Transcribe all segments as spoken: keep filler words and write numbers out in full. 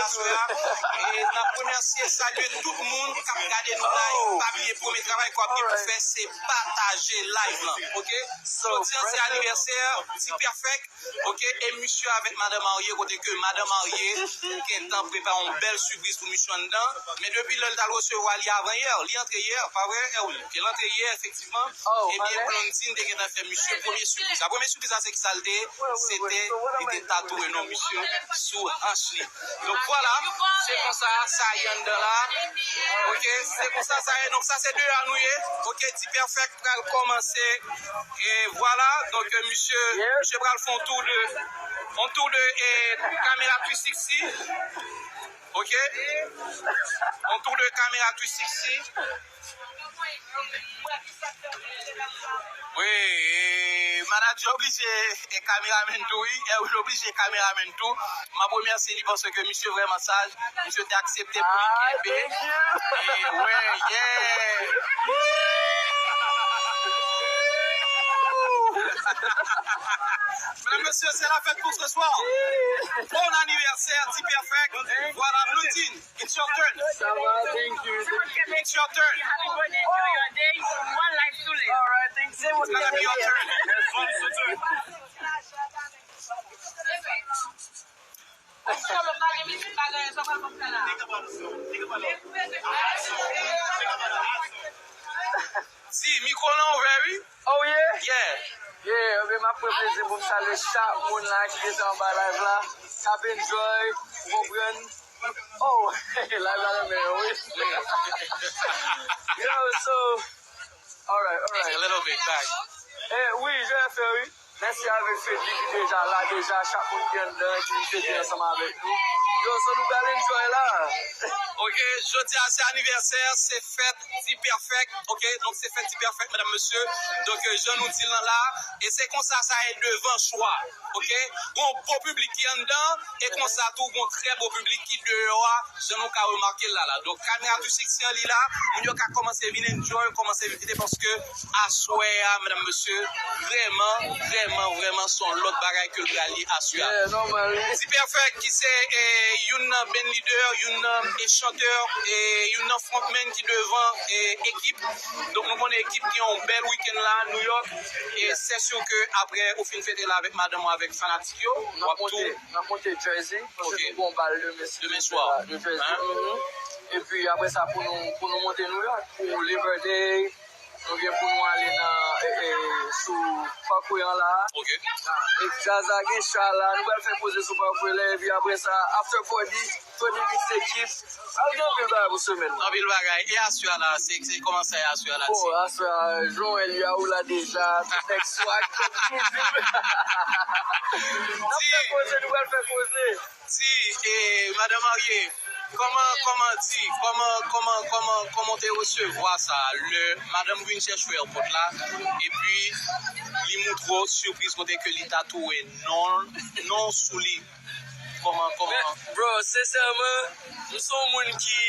Aswè a, e n ap remèsye, salye tout moun k ap gade nou live. Pa bliye premye travay k w ap gen pou fè, se pataje live lan, oke? Jodi an se anivèsè Ti Perfect, oke? E misye avèk madan marye, kote ke madan marye gentan prepare yon bèl sipriz pou misye anndan. Men depi lè l t al resevwa li avan yè, li antre yè, pa vre? E wi, ke l antre yè, efektivman. Ebyen, Blondine te gentan fè misye premye sipriz la. Premye sipriz la, se ki sa l te ye? Se te, li te tatouwe non misye sou hanch li. Donk, vwala, se konsa sa ye anndan la. Oke, se konsa sa ye. Donk, sa se deyò a nou ye. Oke, Ti Perfect pral kòmanse. E vwala, donk, misye, misye pral fè yon tou de, yon tou de, e, kamera three sixty. Oke? Yon tou de kamera three sixty. Wi, e, manadjè oblije, e, kameraman tou, wi. E, wi, l oblije kameraman tou. M ap remèsye li paske misye vrèman saj. Misye te aksepte pou li kenbe. E, wi, yeah. Mesdames, messieurs, c'est la fête pour ce soir. Bon anniversaire, Ti Perfect. Voilà, Blondine. It's your turn. Ça va, thank you. It's your turn. Happy birthday, enjoy your day. One life to live. All right, thank you. It's gonna be your turn. Di, mikwo lan ouvè, wi. Oh, yeah? Yeah. Yeah, ebyen, m ap pran plezi pou m salye chak moun la ki gentan anba live la, k ap enjoy, ou konprann? Oh, live la renmen yo, wi. Yo, so, alright, alright. Take a little bit back. Eh, wi, je fè, wi. Mèsi avèk Fedly ki deja la, deja, chak moun ki anndan, ki vin fete ansanm avèk nou. Yo, so nou pral enjoy la. Ok, jodi a se anivèsè, se fèt Ti Perfect, ok, donk se fèt Ti Perfect, medam, mesye. Donk, euh, jan nou di l lan la, e se konsa sa ye devan cho a, ok. Gon bon piblik ki anndan, e konsa tou gon trè bon piblik ki deyò a, jan nou ka remake l la la. Donk, kamera three sixty an li la, moun yo ka kòmanse vin enjoy, kòmanse vin fete, paske aswè a, medam, mesye, vrèman, vrèman, vrèman, se yon lòt bagay ke l pral ye aswè a. Yeah, nòmal, wi. Ti Perfect ki se, eh, youn nan band leader, youn nan, eh, chantè, eh, youn nan frontman ki devan, eh, ekip. Donk, nou konnen ekip gen yon bèl wikenn la, New York. E se si ke apre ou fin fete la avèk madanm ou, avèk fanatik yo, w ap tou. N ap monte Jersey, paske nou gon bal demen, si Dye vle, la, de Jersey. Hein? Mhm. Epi apre sa, pou nou, pou nou monte New York, pou Labor Day, nou gen pou nou ale nan, e, e, sou Parkway an la. Ok. E djaz la gen cha la, nou pral fè poze sou Parkway la, epi apre sa, after party, twenty mix ekip. Al gen anpil bagay pou semèn nan. Anpil bagay. E aswè a la, se, se kòman sa ye aswè a la, Ti? Bon, aswè a, jan w wè l ye a, ou la deja, tout nèg swag, kòm toujou. N ap fè koze, nou pral fè koze. Ti, e, madanm marye, kòman, kòman, Ti, kòman, kòman, kòman, kòman w te resevwa sa, lè madanm ou vin chèche w airport la, epi li moutre w sipriz kote ke li tatouwe non, non sou li? Kòman, kòman? Men, bro, sensèman, m se yon moun ki,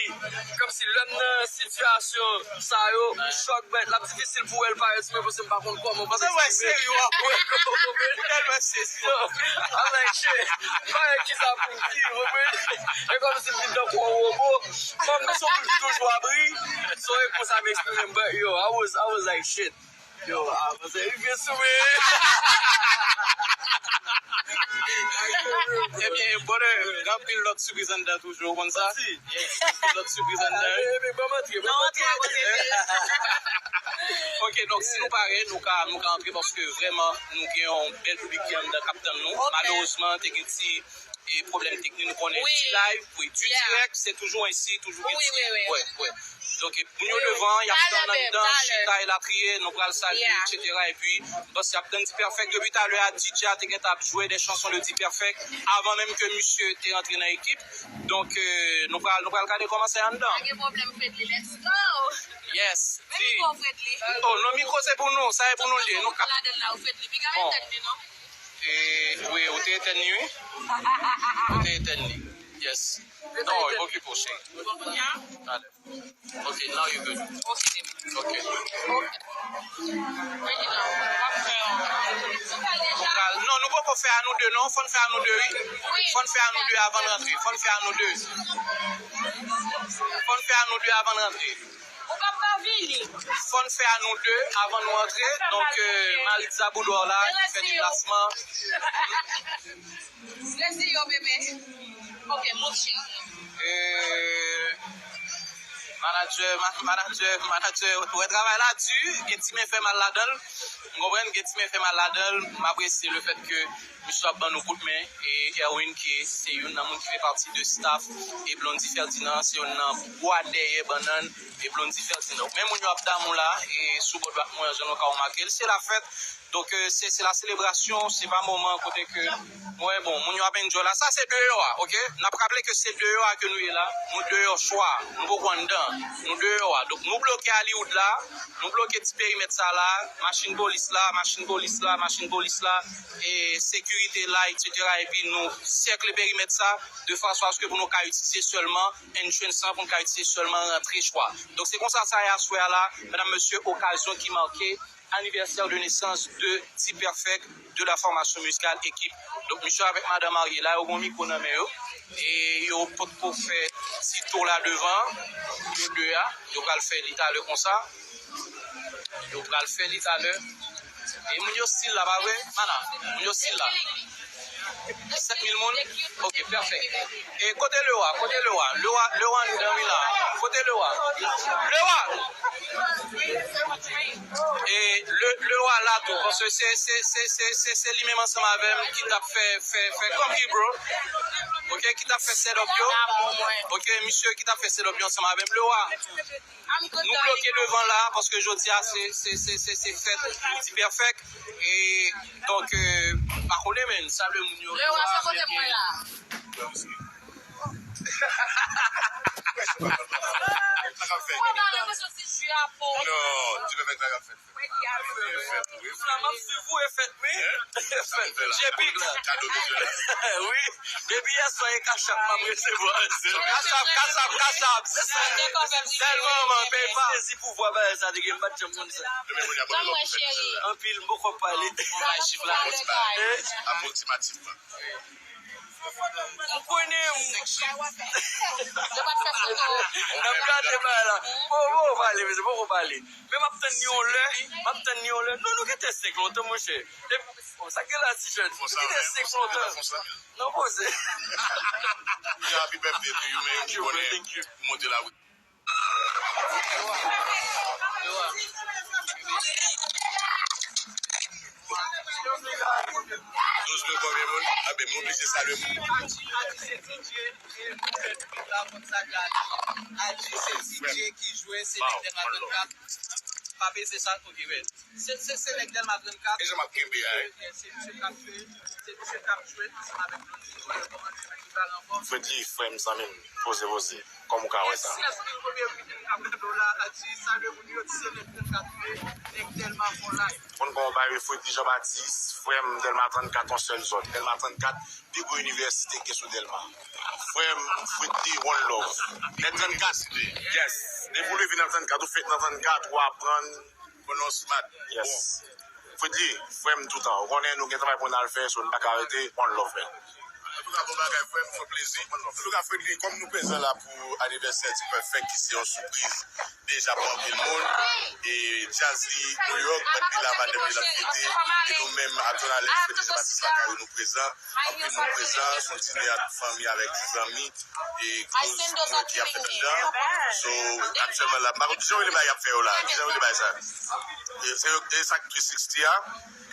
kòmsi lè m nan sitiyasyon sa yo, m chòk, but l ap difisil pou wè l parèt sou mwen, paske m pa konn kòman, m pa konn eksprime. Sa wè seri w ap wè. Ou tèlman sezi. So, I'm like, shit, m pa wè kisa pou m di, w konprann? E kòmsi m vin tankou yon wobo. Kòm m se yon moun ki toujou ap ri, so e konsa m eksprime m, but yo, I was, I was like, shit. Yo, avan se rive sou mwen. Ebyen, brother, gen anpil lòt sipriz anndan toujou, ou konn sa? Yes, anpil lòt sipriz anndan. Ebyen, ban m antre, ban m antre. Ok, donk, si nou pare, nou ka, nou ka antre paske vrèman, nou gen yon bèl piblik ki anndan k ap tann nou. Malerezman, te gen ti e pwoblèm teknik, nou konnen ti live, wi, ti dirèk, se toujou ensi, toujou gen ti, wi, wi. Donk, e moun yo devan, y ap tann anndan, chita, elatriye, nou pral salye, etsetera. Epi, bòs, y ap tann Ti Perfect depi talè a, D J a te gentan ap jwe de chanson de Ti Perfect, avan menm ke misye te rantre nan ekip. Donk, e, nou pral, nou pral gade kòman sa ye anndan. Pa gen pwoblèm, Fredly, let's go! Yes, men mikwo, Fredly. Oh, non, mikwo se pou nou, sa e pou nou l ye. Nou ka ladan la, Fredly. Piga met tèt li, non? E, wi, ou te etèn li, wi. Ou te etèn li. Yes. Non, okipe w, cheri. Talè. Ok, now you good. Ok. Non, nou poko Fò n fè a nou de non, fò n fè a nou de wi. Fò n fè a nou de avan n rantre, fò n fè a nou de. Fò n fè a nou de avan n rantre. Ou p ap ka vini. Fò n fè a nou de avan nou antre. Donk, euh, Maritza Boudoir la ki fè deplasman. Rezi yo, bebe. Ok, move cheri. Euh, Manadjè, ma- manadjè, manadjè, wè travay la di, gen ti men fè mal ladan l. M konprann, gen ti men fè mal ladan l. M apresye le fèt ke misye ap ban nou kout men. E Erwin, ki se youn nan moun ki fè pati de staff, e Blondy Ferdinand, se youn nan bwa dèyè bannann, e Blondy Ferdinand. Men moun yo ap damou la, e sou bò dwat mwen, jan nou ka remake l, se la fèt. Donk, euh, se, se la selebrasyon, se pa moman kote ke, mwen, bon, moun yo ap enjoy la. Sa se deyò a, ok? N ap raple ke se deyò a ke nou ye la. Nou deyò chwa, nou poko anndan. Nou deyò a. Donk, nou bloke Hollywood la, nou bloke ti perimèt sa la, machin polis la, machin polis la, machin polis la, e sekirite la, et cetera. Epi nou sèkle perimèt sa, de fason aske pou nou ka itilize sèlman entrance lan, pou nou ka itilize sèlman rantre chwa. Donk, se konsa sa ye aswè a la, medam, mesye, okazyon ki make anniversaire de naissance de Ti Perfect de la formation musicale Équipe. Donk, misye avèk madan marye la, yo gon mikwo nan men yo. E yo potko fè ti tou la devan, yo de a. Yo pral fè li talè konsa. Yo pral fè li talè. E moun yo stil la, pa vre? Mana, moun yo stil la. Sèt mil moun? Ok, pèfèk. E kote Lewa? Kote Lewa? Lewa, Lewa andan wi la. Kote Lewa? Lewa! E le, Lewa la tou, paske se, se, se, se, se, se li menm ansanm avè m ki t ap fè, fè, fè, come here, bro. Ok, ki t ap fè set up yo. Ok, misye ki t ap fè set up yo ansanm avè m. Lewa, nou bloke devan la, paske jodi a se, se, se, se, se fèt Ti Perfect. E donk, euh, pa konnen, men, salye moun yo. Lewa, se kote mwen la. Mwen ba l enpresyon se jwi a po. Non, Ti Perfect sa k ap fèt. Flanm ap swiv ou e fèt, wi. Fèt. J P la. Wi. Depi yèswa e kachap m ap resevwa. Kachap, kachap, kachap. Sèlman, man, peye pa. Sezi pouvwa bagay sa te gen, m pa t janm konn sa. Anpil, m poko pale. Apwoksimativman. M konnen m. N ap gade bagay la. Bon, bon, pale, mesye, bon, bon, pale. Men m ap tann ni yon lè, m ap tann ni yon lè. Non, nou gentan senk lontan, monchè. Depi, bon, sa gen la, ti jèn. Nou gentan senk lontan. Non, poze. Happy birthday to you, man. Thank you, bro. Thank you. Monte la. Douz mil konbyen moun? Enben, m oblije salye moun. Adji se D J ki jwe, se nèg Dèlma trannkat. Pa peze sa, ok, red. Se, se, se nèg Dèlma trannkat. E jan m ap kenbe a, wi. Se misye k ap jwe, se misye k ap jwe ansanm avèk Blondie. Kòman nou menm ki pale ankò? Fredly, frè m, zanmi m, poze, poze. Kòm ou ka wè sa. Yes, yes, wi, premye videyo m ap gade w la, Adji, salye moun yo, di se nèg trannkat vre, nèg Dèlma for life. Konn kòman w bay Fredly Jean Baptiste, frè m, Dèlma trannkat, yon sèl zòn. Dèlma trannkat, pi gwo inivèsite k gen sou Dèlma. Frè m, Fredly, one love. Nèg trannkat, yes. Depi w leve nan trannkat, ou fèt nan trannkat, ou aprann. Konnen w smart. Yes. Bon. Fredly, frè m toutan. Ou konnen nou gen travay pou n al fè, so n pa ka rete. One love, man. Antouka, bon bagay, frè m, fè plezi. Antouka, Fredly, kòm nou prezan la pou anivèsè Ti Perfect, ki se yon sipriz deja pou anpil moun, e djaz li New York, but li la, madanm li la fete, e nou menm, a Tonalè, fete Jean Baptiste Lakay, nou prezan. Anpil moun prezan, se yon dine ak fanmi, avèk zanmi, e close mwen ki ap fèt anndan. So, aktyèlman la, m pa konn kijan yo rele bagay y ap fè yo la, kijan yo rele bagay sa? E se yo, e sa k three sixty a,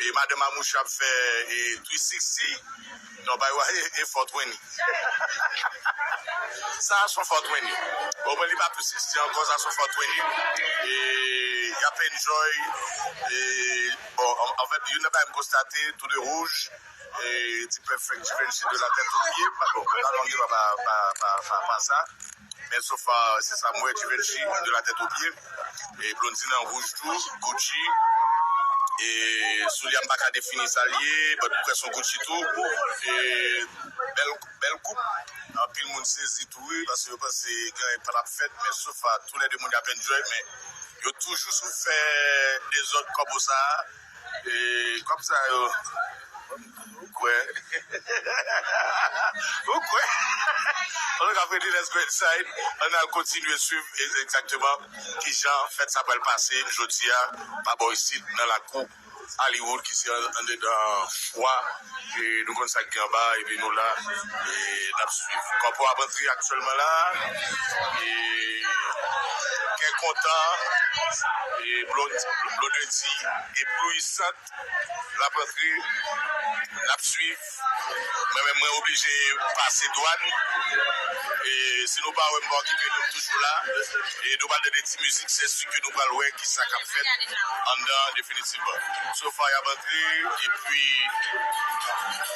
e madanm a mouche ap fè, e three sixty, non, bagay wa, e, e four twenty. Sa se yon four twenty. Bon, mwen, li pa three sixty ankò, sa se yon four twenty. E y ap enjoy, e, bon, an, anfèt, youn nan bagay m konstate, tou de wouj, e Ti Perfect, Givenchy de la tèt o pye. Bon, pa longe pa, pa, pa, pa, pa, pa sa. Men so far, se sa m wè, Givenchy de la tèt o pye. E Blondie nan wouj tou, Gucci. E soulye a m pa ka defini sa l ye, but m kwè se yon Gucci tou. E bèl, bèl koup. Anpil moun sezi tou, wi, paske yo panse gen pa t ap fèt, men so far, tou lè de moun y ap enjoy, men yo toujou sou fè dezòd kòbo sa a. E kòb sa yo, Ou kwè? Ou kwè? An tou ka, fredi, let's go inside. Ann al kontinye swiv egzakteman kijan fèt sa pral pase jodi a pa bò isit nan lakou Hollywood ki se an- andedan fwa. E nou konn sa k gen anba, epi nou la, e n ap swiv. Kòpò ap antre aktyèlman la. E kè kontan, e Blond- Blondedy eblouyisant. L ap antre, l ap swiv. Mwen menm, mwen oblije pase dwàn. E si nou pa wè m pa okipe, nou toujou la. E nou pral tande ti mizik, se si ke nou pral wè kisa k ap fèt anndan definitivman. So far, y ap antre, epi,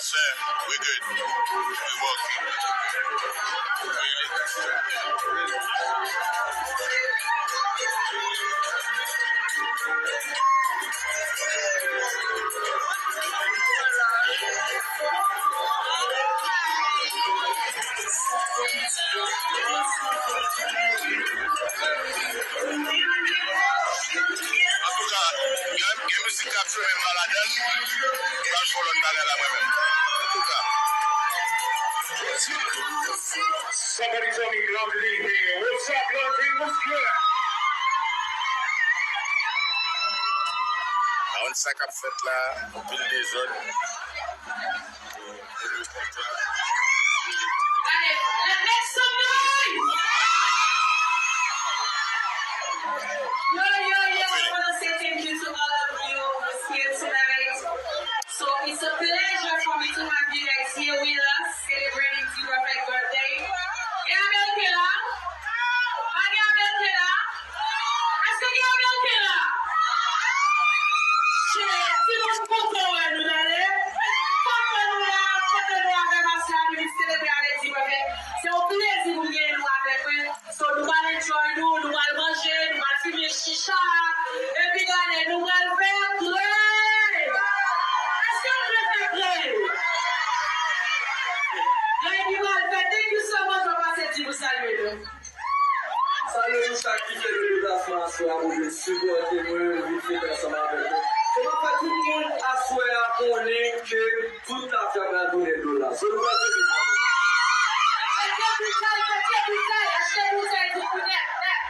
sir, we good. We working. We lit. Antouka, gen, gen mizik k ap jwe menm pa ladan l, m pral jwe yon lòt bagay la mwen menm. Antouka. Somebody tell me Blondedy here. What's up, Blondedy? What's good? Awen sa k ap fèt la, anpil dezòd. Allez, let- make some noise! Yo, yo, yo, I wanna say thank you to all of you who's here tonight. So it's a pleasure for me to have you guys here with us celebrating D-Perfect birthday. Gen Ameriken la? Pa gen Ameriken la? Èske gen Ameriken la? Shit, timoun kontan wè nou, tande. Kontan nou la, kontan nou avè masè a, nou vin selebre avèk D-Perfect. Se yon plezi pou m genyen nou avèk mwen. So, nou pral enjoy nou, nou pral manje, nou pral fimen chicha. Epi gade, nou pral fè krèy. Èske nou vle fè krèy? Krèy ki pral fèt, thank you so much, mwen pase di pou salye nou. Salye nou chak ki fè deplasman aswè a pou vin sipòte mwen, vin fete ansanm avèk mwen. Se pa fè tout moun aswè a konnen ke tout tafya pral tounen dola. So, nou pral fete. Achte boutèy, achte boutèy, achte boutèy, tout pou nèt, nèt.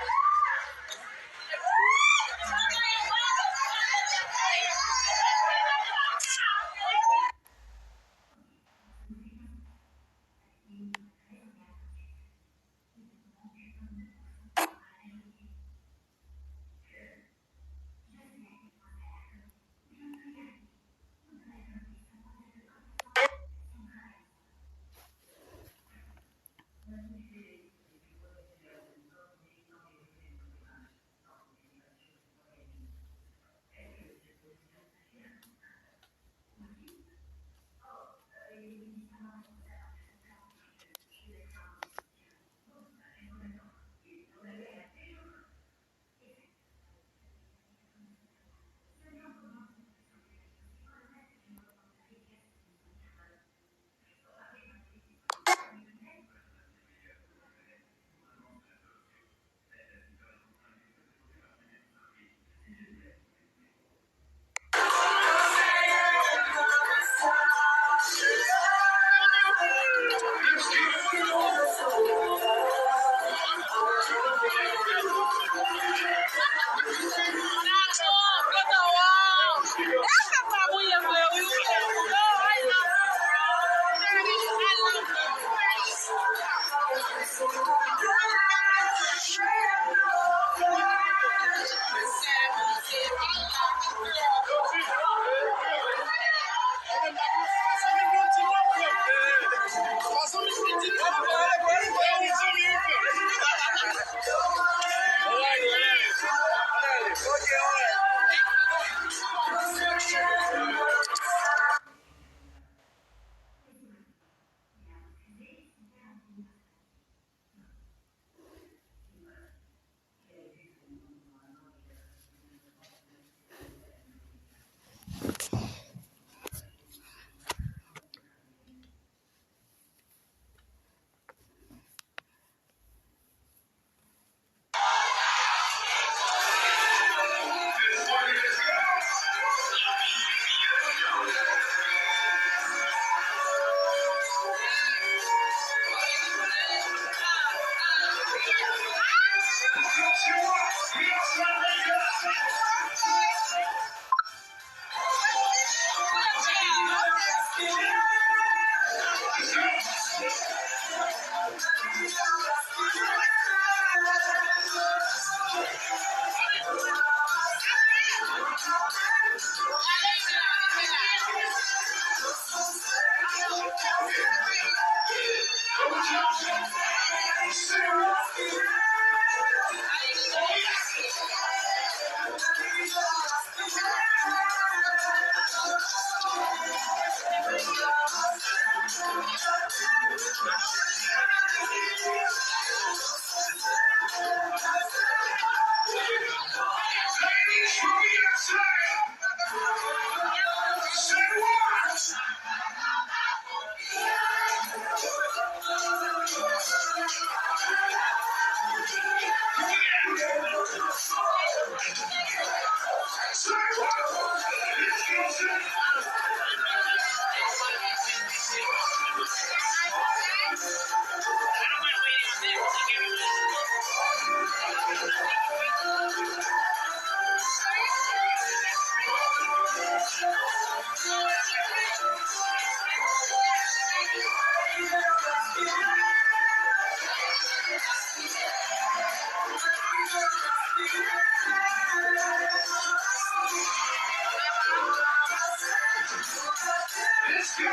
Let's go!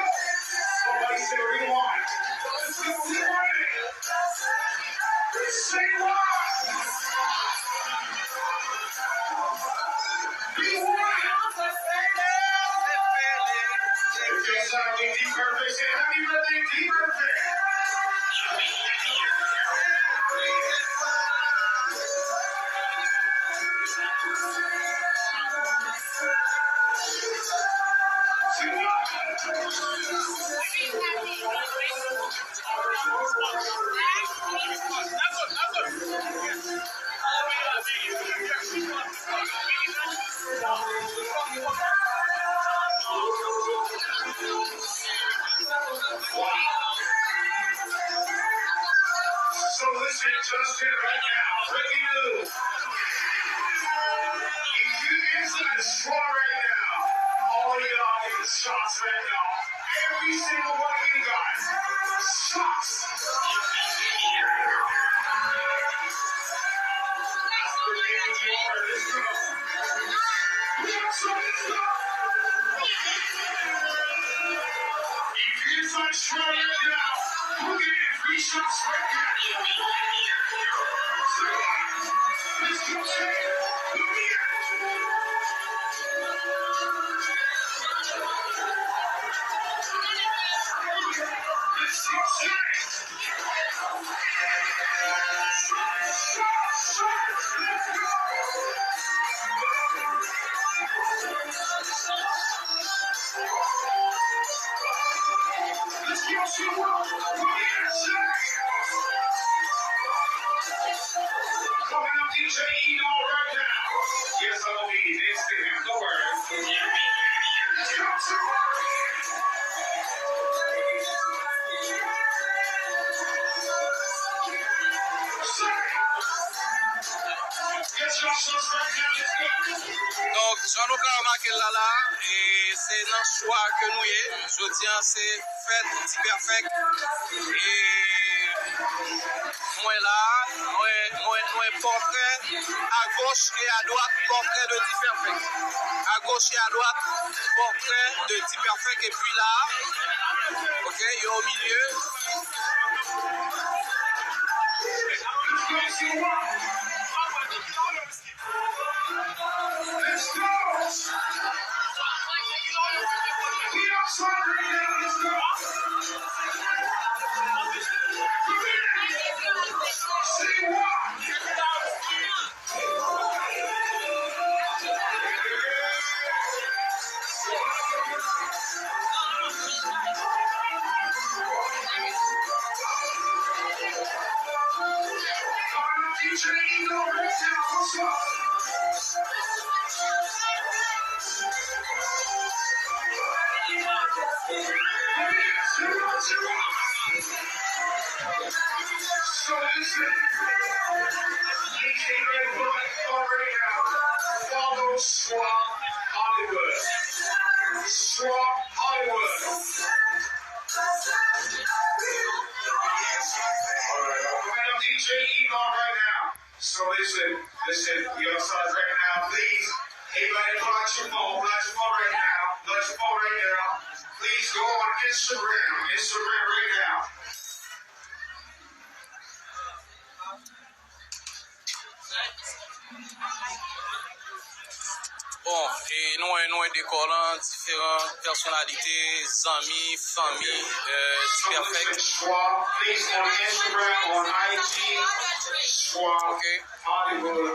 Somebody say rewind. Let's go, rewind. Say what? Rewind. If your sound is D Perfect, say happy birthday, D Perfect. So listen, Justin, right now, breaking news. If you inside the store right now, all of y'all getting shots right now. Every single one of you guys, shots. Let's go. We got something. If you inside the store right now, we're getting free shots right now. Let's go. Coming up, D J Eno right now. Yes, I will be next to him. No worries. Donk, jan nou ka remake l la, la, e se nan chwa ke nou ye. Jodi a, se fèt Ti Pèfèk. E mwen la, mwen, mwen, mwen pòtrè agoch e adwat, pòtrè de Ti Pèfèk. Agoch e adwat, pòtrè de Ti Pèfèk. Epi la, ok, yo o milye. So listen, D J Red Bullet already out. Follow Swap Hollywood. Swap Hollywood. Please go on Instagram. Instagram right now. Bon, e nou wè, nou wè dekò lan, diferan pèsonalite, zanmi, fanmi, euh, Ti Perfect. Ok.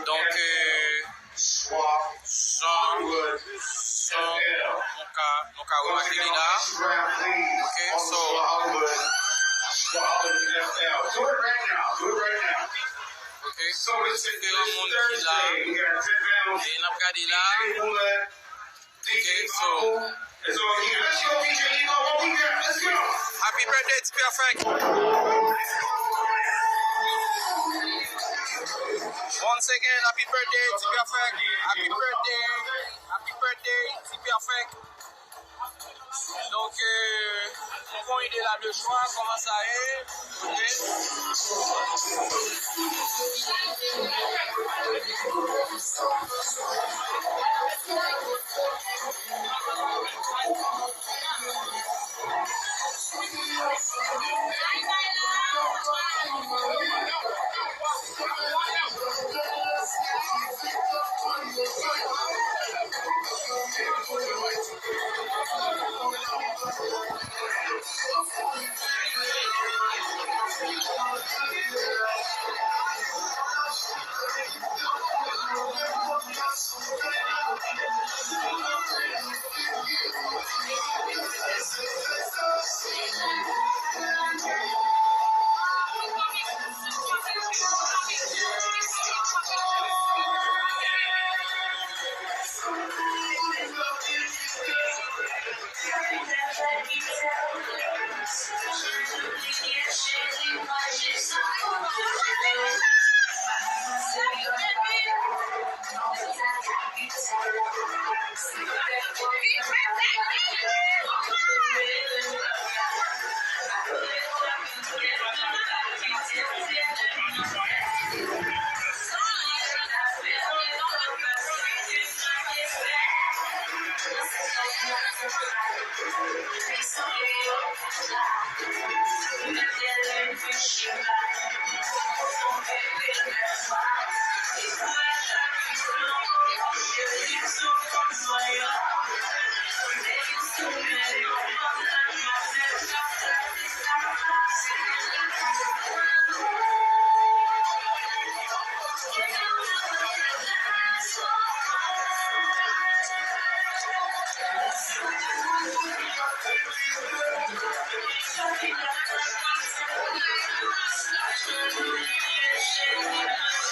Donk, euh, jan, jan nou ka, nou ka remake li la. Ok, so, ok, diferan moun ki la. E n ap gade la. Ok, so, happy birthday, Ti Perfect. Once again, happy birthday, Ti Perfect. Happy birthday. Happy birthday, Ti Perfect. Donk, euh, nou gon ide la de chwa, kòman sa ye? Ok.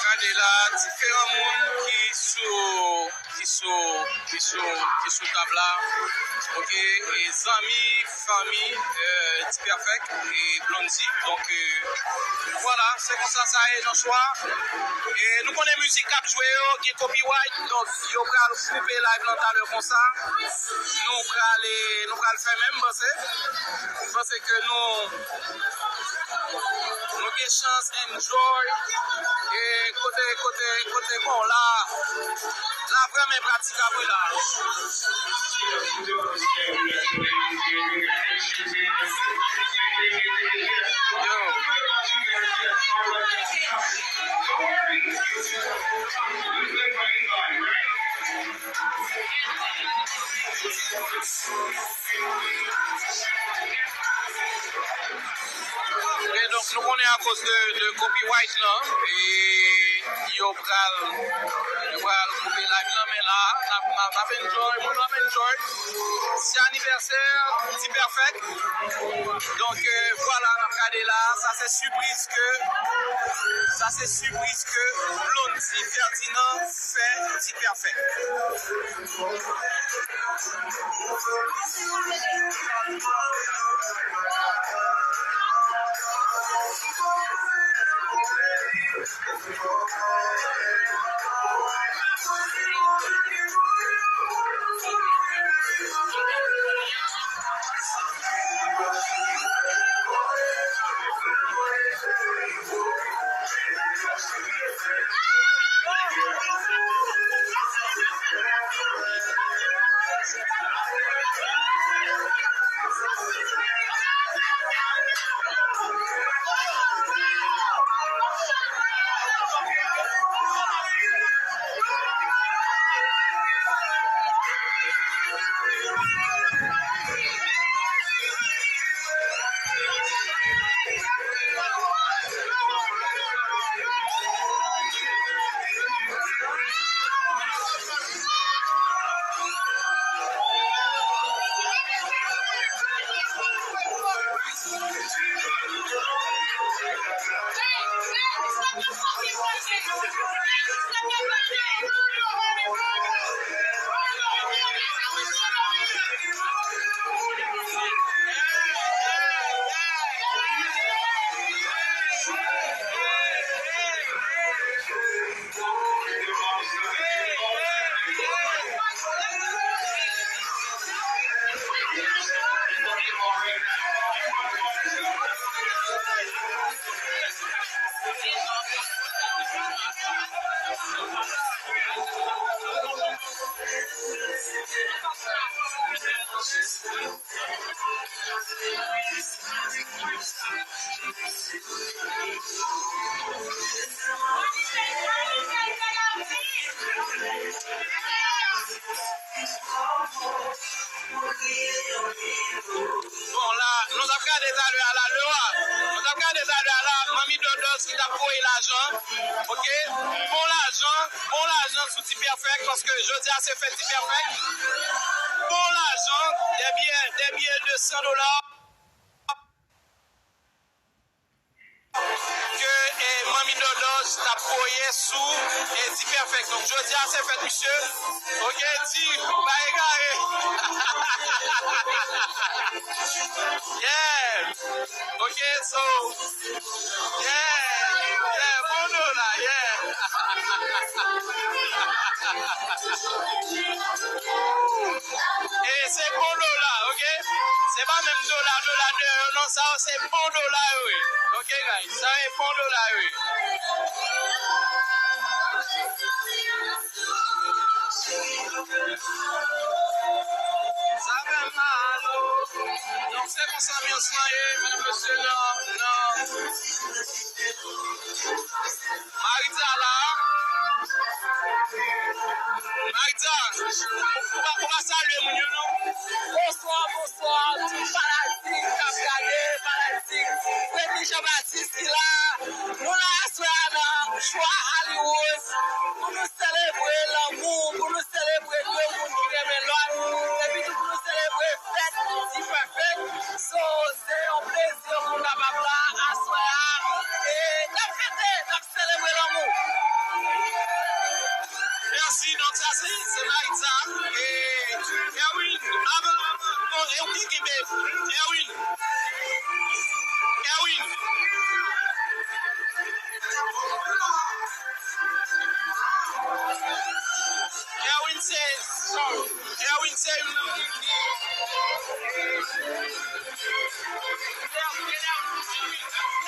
Gade la, diferan moun ki sou, ki sou, ki sou, ki sou tab la. Ok, e zanmi, fanmi, euh, Ti Perfect e Blondy. Donk, euh, vwala, se konsa sa ye nan chwa. E nou konnen mizik k ap jwe yo gen copyright, donk yo pral koupe live lan talè konsa. Nou prale, nou pral fè menm, m panse. M panse ke nou, nou gen chans enjoy. E kote, kote, kote, bon, la, la vrèman pratikab, wi, la. Yo. E donk, nou konnen akoz de, de copyright lan, e yo pral, yo pral koupe live lan, men la, n ap, n ap, n ap enjoy, moun yo ap enjoy. Se anivèsè Ti Perfect. Donk, euh, vwala, n ap gade la, sa se sipriz ke, sa se sipriz ke Blondy Ferdinand fè Ti Perfect. Bon, la, nou t ap gade talè a la, Lewa. Nou t ap gade talè a la, Manmi Dòdòs ki t ap voye lajan. Ok? Bon lajan, bon lajan sou Ti Pèfèk, paske jodi a se fèt Ti Pèfèk. Bon lajan, de biyè, de biyè de san dola. Ke, eh, Manmi Dòdòs t ap voye sou, eh, Ti Pèfèk. Donk, jodi a, se fèt misye. Ok, Ti, pa egare. Yeah. Ok, so, yeah, yeah, bon dola, yeah. E se bon dola, ok? Se pa menm dola, dola deyò yo, non, sa yo se bon dola yo ye. Ok, guys, sa yo se bon dola yo ye. Sa fè mal, o. Donk, se konsa anbyans lan ye, medam, mesye, nan, nan Maritza la. Maritza, ou pa, ou pa salye moun yo, non? Bonswa, bonswa, tout fanatik k ap gade, fanatik Fredly Jean Baptiste ki la. Nou la aswè a nan Chwa Hollywood pou nou selebre lanmou, pou nou selebre de moun ki renmen lòt, epi tou pou nou selebre fèt Ti Pèfèk. So, se yon plezi pou nou kapab la aswè a. E n ap fete, n ap selebre lanmou. Mèsi, donk sa se, se Maritza. E Erwin, avan, avan, bon, e ou ki kenbe? Erwin. Erwin. Erwin se, Erwin se youn nan moun ki, Erwin, Erwin,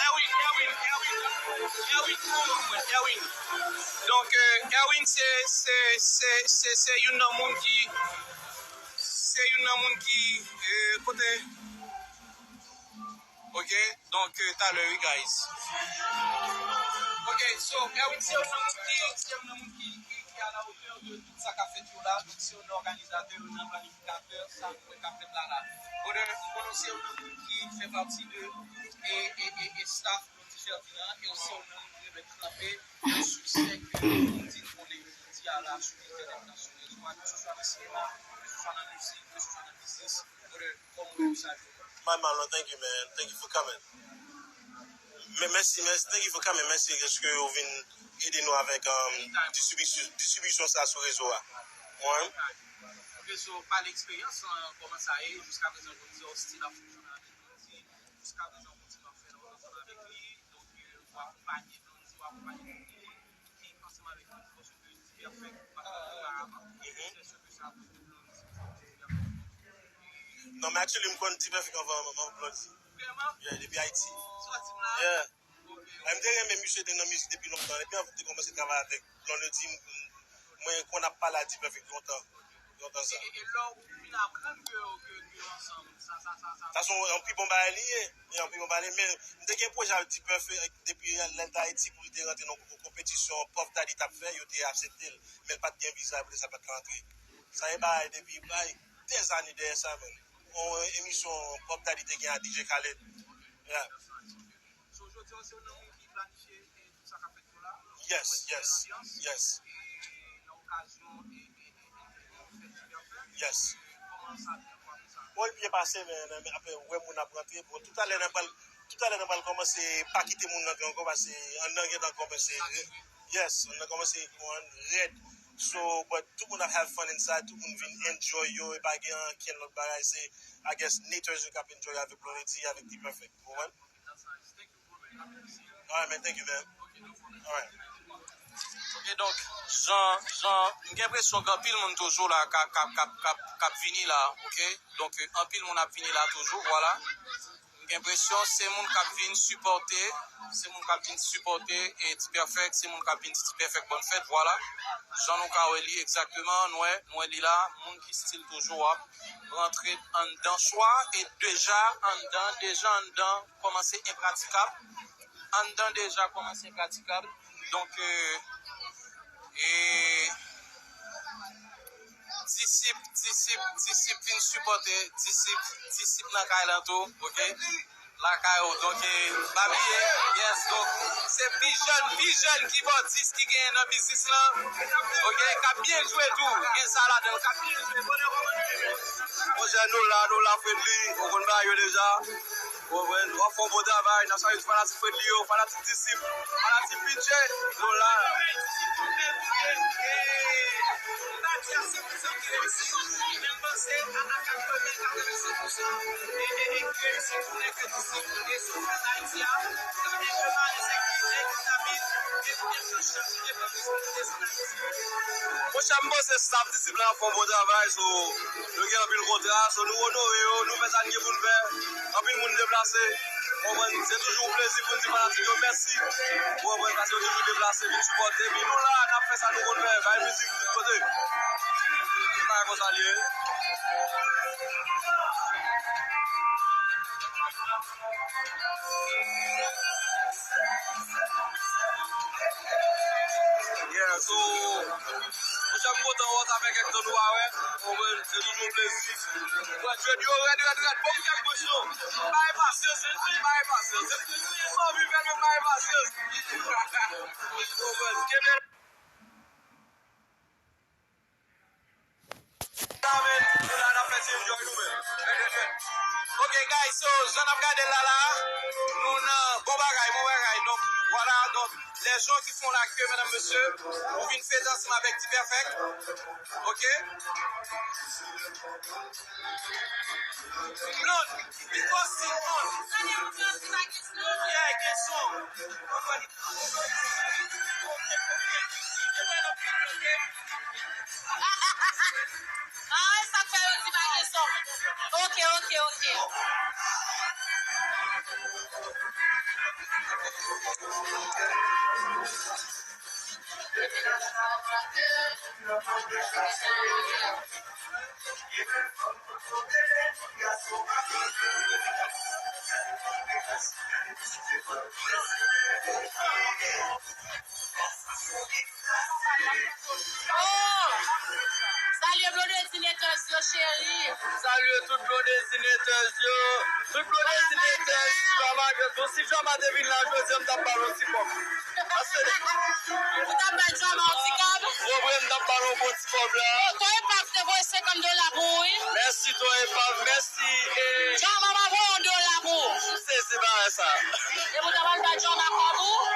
Erwin, Erwin, Erwin, Erwin, Erwin. Donk, eh, Erwin se, se, se, se, se youn nan moun ki, se youn nan moun ki, eh, kote, ok, donk, eh, talè, wi, guys. Ok, so, Erwin se youn nan moun ki, se youn nan moun ki, ki, ki a la hauteur de tout sa k ap fèt yo la. Donk, se youn nan òganizatè, youn nan planifikatè sa k ap fèt la, la. Brother, m konnen se youn nan moun ki fè pati de, e, e, e, e staff Blondy Ferdinand, e w se youn nan moun ki renmen kanpe nan siksè ke Blondy konnen jodi a la sou entènèt la, sou rezo a, keseswa nan sinema, keseswa nan mizik, keseswa nan biznis. Brother, kòman w ye, m salye w. My Marlon, thank you, man. Thank you for coming. Men, mèsi, mèsi, thank you for coming. Mèsi dèske ou vin ede nou avèk, um, distribisyon, distribisyon sa sou rezo a. Mwen. Ok, so, pale eksperyans lan, kòman sa ye, jiska prezan, Blondy, w still ap fonksyone avèk Blondy, jiska prezan, w kontinye ap fè lòt ansanm avèk li, donk, euh, w akonpanye Blondy, w akonpanye tout moun ki ansanm avèk Blondy, paske Ti Pèfèk pa t konn yo paravan. Mhm. Se sè ke sa, Blondy, Ti Pèfèk. Non, men actually, m konn Ti Pèfèk anvan, anvan Blondy. Vrèman? Yeah, depi Ayiti. Sòti m la? Yeah. Ok. Mwen, m te renmen misye, te nan mizik depi lontan. Epi anvan m te kòmanse travay avèk Blondy, m, mwen konn ap pale a Ti Pèfèk lontan. Lontan sa. E, e, e lè w fin aprann ke, ke, ke ansanm, sa, sa, sa, sa. Sa se yon, yon pi bon bagay li ye. E yon pi bon bagay li ye. Men, m te gen pwojè avèk D-Perfect depi lè l t Ayiti pou li te rantre nan yon konpetisyon Puff Daddy t ap fè, yo te aksepte l. Men l pa t gen viza, poutèt sa l pa t ka antre. Sa e bagay depi, bay, dèzane dèyè sa, menm. Yon emisyon Puff Daddy te gen ak D J Khaled. Yeah. So, jodi a, se yon nonm ki planifye, e, tout sa k ap fèt yo la. Yes, yes, yes. E, nan okazyon, e, e, e, e, e, fèt Super Fèt. Yes. Kòman sa te pase sa? Bon, l byen pase, men, men, men, apre, wè moun ap rantre. Bon, toutalè, n ap pral, toutalè, n ap pral kòmanse pa kite moun rantre ankò, paske anndan gentan kòmanse. Yes, anndan kòmanse rèd. So, but tout moun ap have fun inside, tout moun vin enjoy yo, e pa gen ankenn lòt bagay, se, I guess, Nators yo k ap enjoy avèk Blondedy, avèk D-Perfect. Ou konprann? Alright, man. Thank you, man. Alright. Ok, donk, jan, jan, m gen enpresyon gen anpil moun toujou la k ap, k ap, k ap, k ap, k ap vini la, ok? Donk, anpil moun ap vini la toujou, vwala. M gen enpresyon se moun k ap vin sipòte, se moun k ap vin sipòte e D-Perfect, se moun k ap vin di D-Perfect bòn fèt, vwala. Jan nou ka wè li egzakteman, nou wè, nou wè li la, moun ki still toujou ap rantre anndan swa e deja anndan, deja anndan kòmanse enpratikab. Anndan deja kòmanse enpratikab. Donk, euh, e disip, disip, disip vin sipòte, disip, disip nan kay lan tou, ok? Lakay ou, donk, e, pa bliye, yes, donk, se pi jèn, pi jèn kibòdis ki genyen nan biznis lan, ok? K ap byen jwe tou, gen sa ladan l, k ap byen jwe, bonè kòmanse. Monchè, nou la, nou la, Fredly, ou konn bagay yo deja. Ou konprann? W ap fè yon bon travay, n ap salye tout fanatik Fredly yo, fanatik Disip, fanatik P J, nou la. Monchè, m panse staff Disip la ap fè yon bon travay, so, yo gen anpil kontra, so, nou onore yo, nou fè sa n gen pou n fè. Anpil moun deplase. Ou konprann? Se toujou yon plezi pou n di fanatik yo mèsi. Ou konprann? Paske yo toujou deplase, vin sipòte. Epi nou la, n ap fè sa nou konn fè. Bay mizik tout kote. Se bagay konsa l ye. Yeah, so, monchè, m kontan wè w, sa fè kèk tan nou pa wè. Ou konprann? Se toujou yon plezi. Mwen, jwèt yo rèd, rèd, rèd. Fò m fè kòmsi non. M pa gen pasyans, m pa gen pasyans. M anvi fè l, men m pa gen pasyans. Ou konprann? Kenbe la. Amen. Nou la, n ap fè ti enjoy nou menm. Rèd, rèd, rèd. Ok, guys, so, jan n ap gade l la, la, nou nan bon bagay, bon bagay. Donk, vwala, donk, les gens qui font la queue, mesdames, messieurs, pou vin fete ansanm avèk D-Perfect. Ok? Blonde, because it's on. Yeah, get some. Ah, sa k fè yo di pa gen son. Ok, ok, ok. Oh! Salye Blondedy Nators yo, cheri. Salye tout Blondedy Nators yo. Tout Blondedy Nators, Jama, bon, si Jama te vin la jodi a, m t ap ba l yon ti kòb. Paske ou t ap bay Jama yon ti kòb? Ou konprann, m t ap ba l yon bon ti kòb la. Oh, Ton Epav te voye senkant dola pou ou, wi. Mèsi, Ton Epav, mèsi. E Jama pa voye yon dola pou ou. M sezi bagay sa. E pou ta pral bay Jama kòb ou?